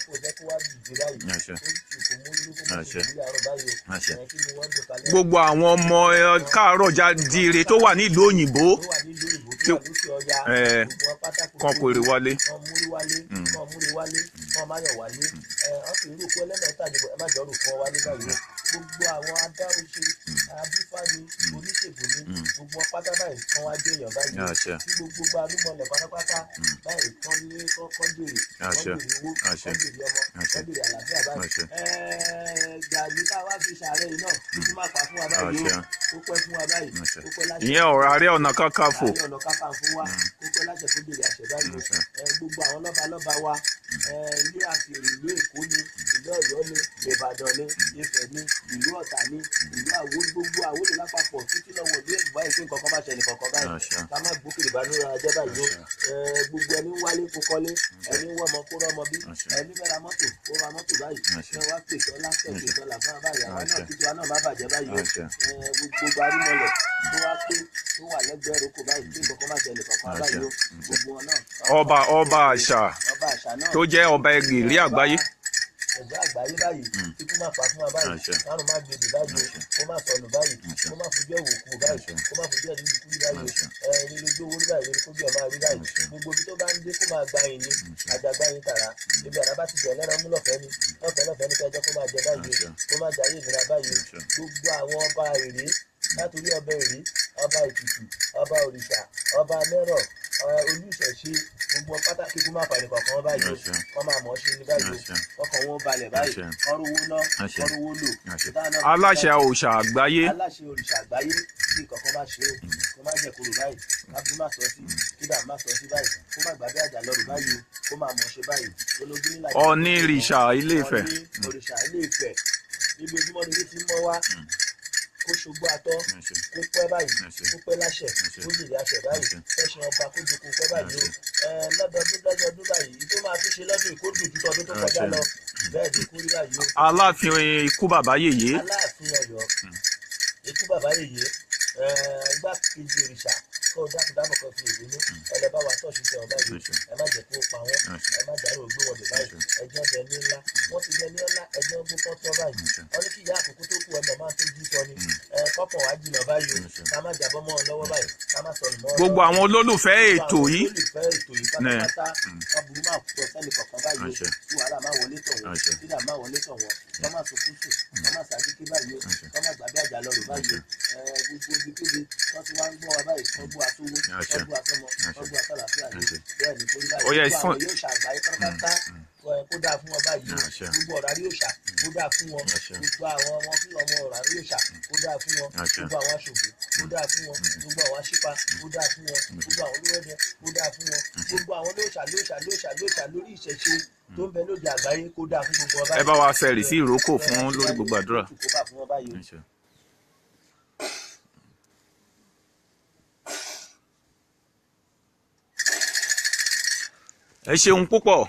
kò jẹ́ kó wá dìde báyìí. Àṣẹ. Ó sì kò mú irú kó má Àṣẹ. ṣe ìdùbúlẹ̀ àárọ̀ báyìí o. Àṣẹ. Kí ni wọ́n ń dùn kalẹ̀? Gbogbo àwọn ọmọ káàárọ̀ jáde tó wà nílùú òyìnbó Tó wà nílùú òyìnbó, tó wà lókè ọya, gbogbo wọn pátákó kan kò rè wálé. Kan múrí wálé, kan múrí wálé, kan máyọ̀ wálé. Wọ́n sì rú òkú ẹlẹ́mẹ̀ẹ́ta níbo, ẹ má jọ rò fún ọ wálé báyìí o. Gbogbo àwọn adáhunṣe, abífá ni, oníṣègùn ni, Gbogbo wọn pátá báyìí kán wá jẹ́ èèyàn báyìí o. Àṣẹ. Tí gbogbo gbarúmọlẹ̀ pátápátá báyìí kán ní kán jèrè, kán Àṣẹ. jèrè owó, Àṣẹ. kán jèrè ọmọ, Àṣẹ. kán jèrè àlàáfíà báyìí. Àṣẹ. Gàdí tá a wá fi ṣàárẹ̀ yìí náà kí má pa fún wa báyìí o. Àṣẹ. Ó pẹ́ fún wa báyìí. Àṣẹ. Ó pẹ́ láṣẹ. Ìyẹn ọ̀rọ̀ Ààrẹ Ọ̀nà Kakanfò. Ààrẹ Ọ̀nà Kakanfò wa, ó pẹ́ láṣẹ, kó jèrè àṣẹ báyìí o. Àṣẹ. Gbogbo àwọn lọ́ba lọ́ba wa, ilé àti èrè, ìlú Èkó ni, ìlú Ọ̀yọ́ ni, Ìbàdàn ni, Ifẹ̀ ni, ìlú Ọ̀tà ni, ìlú Àwó, gbogbo Àwórì lápapọ̀ títí lọ́wọ́ ìlú Èkó báyìí, pé nǹkan kan bá ṣẹlẹ̀ kọ̀ọ̀kan báyìí, Àṣẹ. ká má gbókèrè bá núra jẹ́ báyìí o. Gbogbo ẹni ń wálé kó kọ́lé, ẹni ń wọ́mọ kó rọ́mọ bí, Àṣẹ. ẹni fẹ́ ra mọ́tò kó ra mọ́tò báyìí. Àṣẹ. Ẹ wá pèsè ọlá, pèsè ọlá fún wa báyìí, àwa náà Àṣẹ. títí wa náà má bàjẹ́ báyìí o. Àṣẹ. Gbogbo gbarúmọlẹ̀ tó wá pé tó wà lẹ́gbẹ̀ẹ́ roko báyìí, pé nǹkan kan má ṣẹlẹ̀ kankan Àṣẹ. báyìí o. Gbogbo wọn náà. Ọba àṣà Ọba àṣà náà tó jẹ́ ọba ìrí àgbáyé. Ẹ̀gbẹ́ àgbáyé báyìí, kíkú má pa fún wa báyìí, Àṣẹ. kárùn má gbèdè báyìí o, kó má sọnù báyìí, Àṣẹ. kó má fojú ẹ̀wò kú báyìí, Àṣẹ. kó má fojú ẹ̀rí kú rí báyìí o. Àṣẹ. Ẹ̀rí lójú owó rí báyìí, kójú ẹ̀ máa rí báyìí. Àṣẹ. Gbogbo ibi tó bá ń dé, kó máa gba yìí ni àjàgbá yìí tààrà ibi àrà bá ti jẹ lẹ́ran mú lọ́fẹ̀ẹ́ ni, lọ́fẹ̀ẹ́ lọ́fẹ̀ẹ́ ni kẹjọ kó máa jẹ báyìí o. Àṣẹ. Kó má jayé ìnira báyìí o. Àṣẹ. Gbogbo àwọn ọba èrè, látòrí ọba èrè, ọba Èkìtì, ọba òrìṣà, ọba mẹ́rọ̀, olùṣẹ̀ṣe, gbogbo pátá, kíkú má fà ní kọ̀ọ̀kan báyìí o. Àṣẹ. Kọ́ máa mọ̀ ọ́ ṣe ní báyìí o. Àṣẹ. Ọkàn wọn balẹ̀ báyìí. Àṣẹ. Kọ́ rówó ná, Àṣẹ. kọ́ rówó lò. Àṣẹ. Táwọn náà fi Aláṣẹ òòṣà àgbáyé. Aláṣẹ òrìṣà àgbáyé, kí nǹkan bá ṣe ó, kó má jẹ kóró báyìí, kábí má sọ sí, kídà má sọ sí báyìí, kó má gbàgbé àjà lọrùn báyìí o, kó má mọ̀ ṣe báyìí ológun nílà. Ọ̀nìrìṣà Ilé Ifẹ̀. Ọ̀ní òrìṣà Ilé Ifẹ̀, níbi ojúmọ́ ni ti mọ́ wá, kó ṣogbó atọ́, Àṣẹ. kó pẹ́ báyìí, Àṣẹ. kó pẹ́ láṣẹ, Àṣẹ. kó jèrè àṣẹ báyìí. Àṣẹ. Fẹ́ṣin ọba kó jókòó pẹ́ báyìí o. Lọ́dọọdún lọ́dọọdún báyìí, èyí tó máa tún ṣe lọ́dún yìí, kó dùn ju tọdún tó kọjá Àṣẹ. lọ. Bẹ́ẹ̀ ni kó rí báyìí o. Aláàfin ikú bàbá yèyé. Aláàfin Ọ̀yọ́, ikú bàbá yèyé, igbákejì òrìṣà, kó o dákun dábọ̀ kan fi ìbínú ẹ lọ bá wa tọ́ọ̀ṣì tẹ ọ báyìí. Àṣẹ. Ẹ má jẹ́ kó pa wọ́n. Àṣẹ. Ẹ má jàrú ògbé wọn dè báyìí. Ẹjọ́ bẹ ní ńlá, wọ́n ti bẹ ní ńlá, ẹjọ́ gbó kọ́ tọ́ báyìí. Àṣẹ. Wọ́n ní kí ìyá àkókò tó kù ọmọ máa tó jí sọ ni ẹ kọ́kàn wá jìnnà báyìí o. Àṣẹ. Ká má jábọ́ mọ́ ọ lọ́wọ́ báyìí, ká má sọnù mọ́ ọ Gbogbo lọ́wọ́. àwọn olólùfẹ́ ètò yìí. Olólùfẹ́ ètò yìí pátápátá, káburú máa tọ́ sẹ́ni kọ̀ọ̀kan báyìí o. Àṣẹ. Kí wàhálà má wọlé tọ̀ wọ́n. Àṣẹ. Kídà má wọlé tọ̀ wọ́n, kọ́ má sunkún sùn, kọ́ má sàdíkí báyìí o. Àṣẹ. Kọ́ má gbàgbé àjà lọ́rùn báyìí o. Gbogbo ibikíbi wọ́n ti wá ń gbọ́ wa báyìí, kọ́ gbọ́ asówó, Àṣẹ. kọ́ gbọ́ asọ́mọ, kọ́ gbọ́ asálàfíà ni. Àṣẹ. Bẹ́ẹ̀ ni kó rí báyìí. Ó yá, Gbogbo àwọn yóò ṣàgbáyé pátápátá, kó dáa fún wọn báyìí o. Àṣẹ. Gbogbo ọ̀rá yóò ṣà, kó dáa fún wọn. Àṣẹ. Gbogbo àwọn ọmọ fún ọmọ ọ̀rá yóò ṣà, kó dáa fún wọn. Àṣẹ. Gbogbo àwọn aṣògo, kó dáa fún wọn. Gbogbo àwọn aṣípa, kó dáa fún wọn. Gbogbo àwọn olówẹ́dẹ, kó dáa fún wọn. Gbogbo àwọn lóòṣà lóòṣà lóòṣà lóòṣà lórí ìṣẹ̀ṣe tó ń bẹ lóde àgbáyé, kó dáa fún gbogbo wọn Ẹ báyìí. bá wa fẹ̀rì sí ìrókò fún lórí gbogbo àdúrà. Kó bá fún wọn báyìí o. Àṣẹ. Ẹ ṣeun púpọ̀.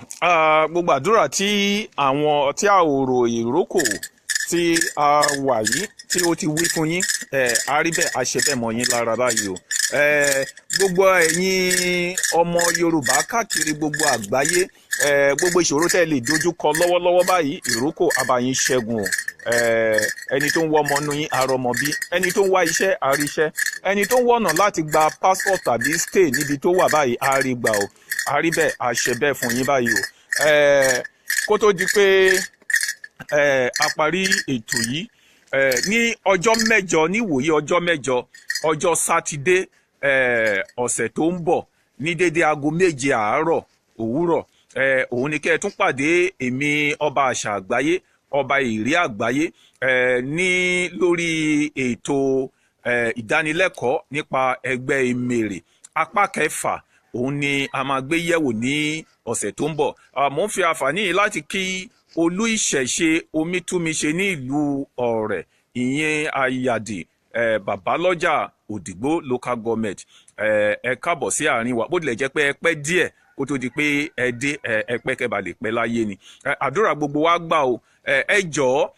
Gbogbo àdúrà tí àwọn tí àwòrò ìrókò tí a wà yìí tí ó ti wí fún yín, a rí bẹ́ẹ̀, a ṣe bẹ́ẹ̀ mọ́ yín lára báyìí o. Gbogbo ẹ̀yin ọmọ Yorùbá káàkiri gbogbo àgbáyé, gbogbo ìṣòro tẹ́ lè dojú kọ lọ́wọ́lọ́wọ́ báyìí, ìrókò abayín ṣẹ́gun o. Ẹni tó ń wọ́ ọmọ nú yín, arọmọ bí, ẹni tó ń wá iṣẹ́, àríṣẹ́, ẹni tó ń wọ̀nà láti gba passport tàbí stay níbi tó wà báyìí, a rí gbà o. A rí bẹ́ẹ̀, a ṣe bẹ́ẹ̀ fún yín báyìí o. Kó tó di pé a parí ètò yìí, ní ọjọ́ 8, ní ìwòye ọjọ́ 8, ọjọ́ sátidé ọ̀sẹ̀ tó ń bọ̀, ní dédé aago 7 àárọ̀ òwúrọ̀, òun ni kẹ́ ẹ tún pàdé èmi, ọba àṣà àgbáyé, ọba ìrí àgbáyé, ní lórí ètò ìdánilẹ́kọ̀ọ́ nípa ẹgbẹ́ Emèrè apá kẹfà. Òun ni a máa gbé yẹ̀wò ní ọ̀sẹ̀ tó ń bọ̀. Mò ń fi àǹfààní yìí láti kí olú ìṣẹ̀ṣe Omítúnmiṣe ní ìlú Ọ̀rẹ́, ìyẹn Àyàdì, Babalọ́jà, Òdìgbò Local Government. Ẹ káàbọ̀ sí àárín wa. Bó tilẹ̀ jẹ́ pé ẹ pẹ́ díẹ̀ kó tó di pé ẹ dé, ẹ pẹ́ kẹ́ bá lè pẹ́ láyé ni. Àdúrà gbogbo wa gbà o. Ẹ jọ̀ọ́,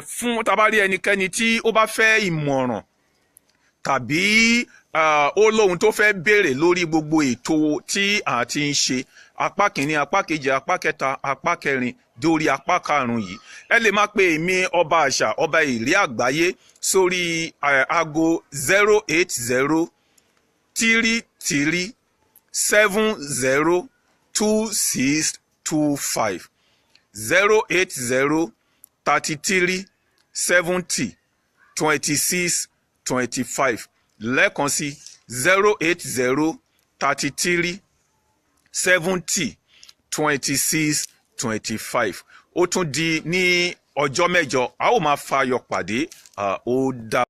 fún tá bá rí ẹnikẹ́ni tí ó bá fẹ́ ìmọ̀ràn tàbí ó lóhun tó fẹ́ béèrè lórí gbogbo ètò tí a ti ń ṣe, apá kìíní, apá kejì, apá kẹta, apá kẹrin dórí apá karùn-ún yìí, ẹ lè máa pe èmi, ọba àṣà, ọba ìrí àgbáyé, sórí aago 08033702625, 08033702625. Lẹ́ẹ̀kan sí, 08033702625. Ó tún di ní ọjọ́ mẹ́jọ, a ó máa fayọ̀ pàdé. Ó dá.